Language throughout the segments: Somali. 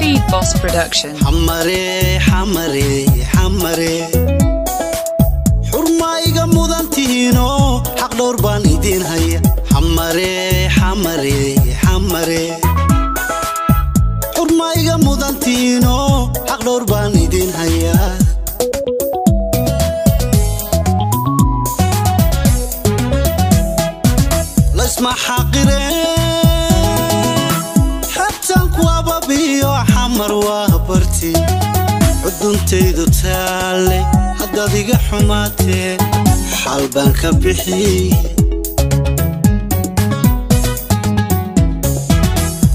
Rafid Boss Production. Xamare, xamare, xamare, xurmaa iga mudan tihiinoo xaq dhowr baan idiin haya. Xamare, xamare, xamare, xurmaa iga mudan tihiinoo xaq dhowr baan idiin hayaa. Laysma xaqiree, xebtaan ku ababiyo, Xamar waa barti xuduntaydu taalle. Haddaad iga xumaatee, xaal baan ka bixi.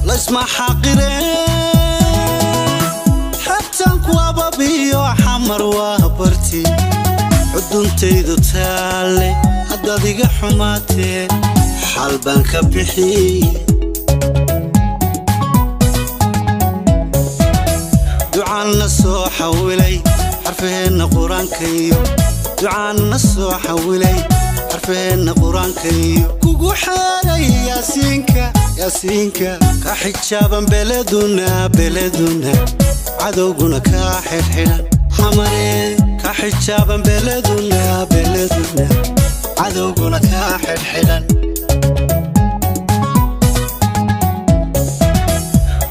Laysma xaqiree, xebtaan ku ababiyo, Xamar waa barti xuduntaydu taalle. Haddaad iga xumaatee, xaal baan ka bixi. Ducaanna soo xawilay xarfaheenna qur-aankayo, ducaanna soo xawilay xarfaheenna qur-aankayo, kugu xeeray yaasiinka, yaasiinka, ka xijaaban beleduna, beleduna, cadowguna kaa xidhxidhan. Xamare, ka xijaaban beleduna, beleduna, cadowguna kaa xidhxidhan.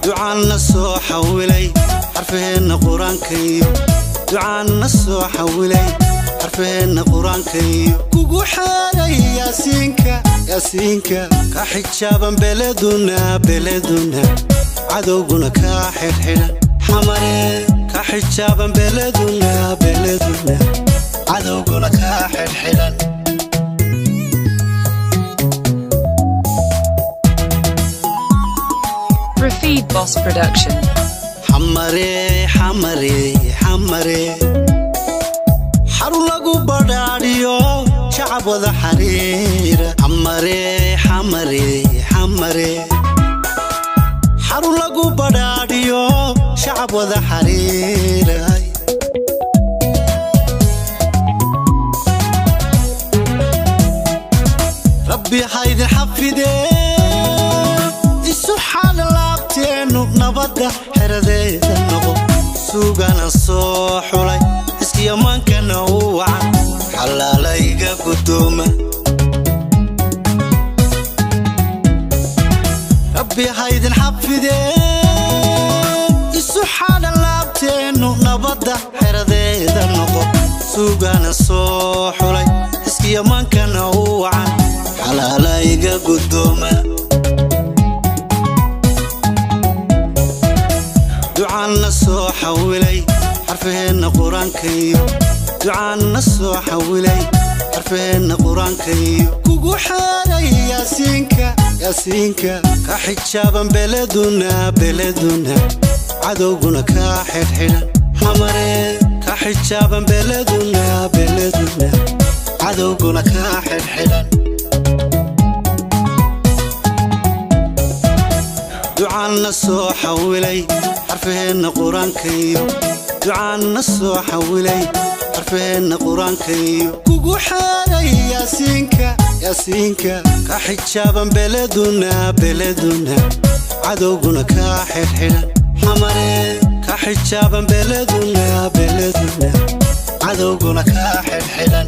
Ducaanna soo xawilay xarfaheenna qur-aankayo, ducaanna soo xawilay xarfaheenna qur-aankayo, kugu xeeray yaasiinka, yaasiinka, ka xijaaban beleduna, beleduna, cadowguna kaa xidhxidhan. Xamare, ka xijaaban beleduna, beleduna, cadowguna kaa xidhxidhan. Rafid Boss Production. Xamare, xamare, xamare, xarun lagu badhaadhiyo, shacab wada xariira. Xamare, xamare, xamare, xarun lagu badhaadhiyo, shacab wada xariiray. Rabbi haydin xafidee, isu xaala laabteennu nabadda xeradeeda noqo. Suugana soo xulay iskiyamaankana u wacan, xalaalayga guddooma. Rabbi haydin xafidee, isu xaala laabteennu nabadda xeradeeda noqo. Suugana soo xulay iskiyamaankana u wacan, xalaalayga guddooma. Ducaanna soo xawilay xarfaheenna qur-aankayo, ducaanna soo xawilay xarfaheenna qur-aankayo, kugu xeeray yaasiinka, yaasiinka, ka xijaaban beleduna, beleduna, cadowguna kaa xidhxidhan. Xamare, ka xijaaban beleduna, beleduna, cadowguna kaa xidhxidhan. Ducaanna soo xawilay xarfaheenna qur-aankayo, ducaanna soo xawilay xarfaheenna qur-aankayo, kugu xeeray yaasiinka, yaasiinka, ka xijaaban beleduna, beleduna, cadowguna kaa xidhxidhan. Xamare, ka xijaaban beleduna, beleduna, cadowguna kaa xidhxidhan.